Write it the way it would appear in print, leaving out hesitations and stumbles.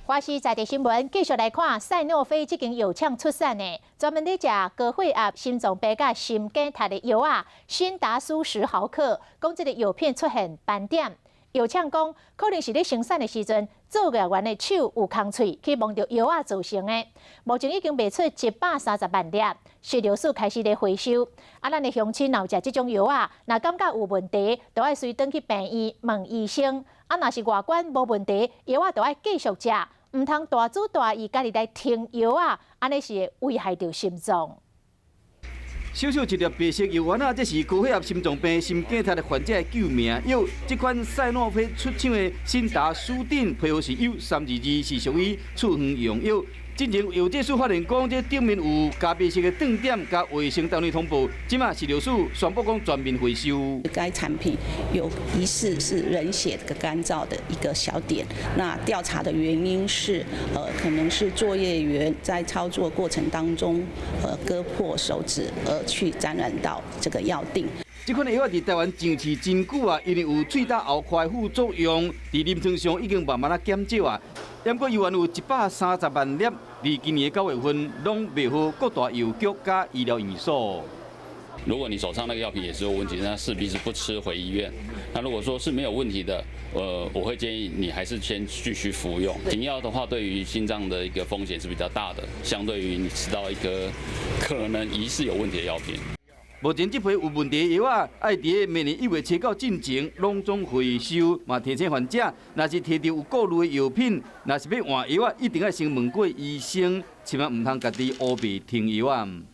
華視在地新聞繼續來看，賽諾菲這間藥廠出產的，專門咧食高血壓、心臟病佮心梗塞的藥仔，心達舒10毫克，講這个藥片出現斑點。藥廠講，可能是咧生產的時陣，作業員的手有空喙去摸著藥仔造成的。目前已經賣出130萬粒，食療署開始咧回收。啊，咱的鄉親若有食這種藥仔，若感覺有問題，就愛隨轉去病院問醫生。啊，若是外觀無問題，藥仔就愛繼續食，毋通大主大意，家己來停藥仔，按呢是會危害著心臟。小小一粒白色藥丸仔，這是高血壓、心臟病、心梗塞的患者的救命藥。這款賽諾菲出廠的新達舒定，批號是U322，是屬於處方用藥。進前藥劑師發現講，這頂面有咖啡色的斷點，佮衛生單位通報，這馬食療署宣布講全面回收。該產品有疑似是人血的乾燥的一個小點，那調查的原因是，可能是作業員在操作過程當中，割破手指而去沾染到這個藥錠。這款的藥佇台灣上市真久啊，因為有喙焦喉乾的副作用，佇臨床上已經慢慢仔減少啊。不過猶原有130萬粒，佇今年9月份攏賣予各大藥局佮醫療院所。如果你手上那個藥品也是有問題，那勢必是不吃回醫院。那如果說是沒有問題的，我會建議你還是先繼續服用。停藥的話，對於心臟的一個風險是比較大的，相對於你吃到一個可能疑似有問題的藥品。目前這批有問題的藥仔，愛佇明年1月7號進前攏總回收。嘛提醒患者，若是提著有顧慮的藥品，若是欲換藥仔，一定愛先問過醫生，千萬毋通家己烏白停藥仔。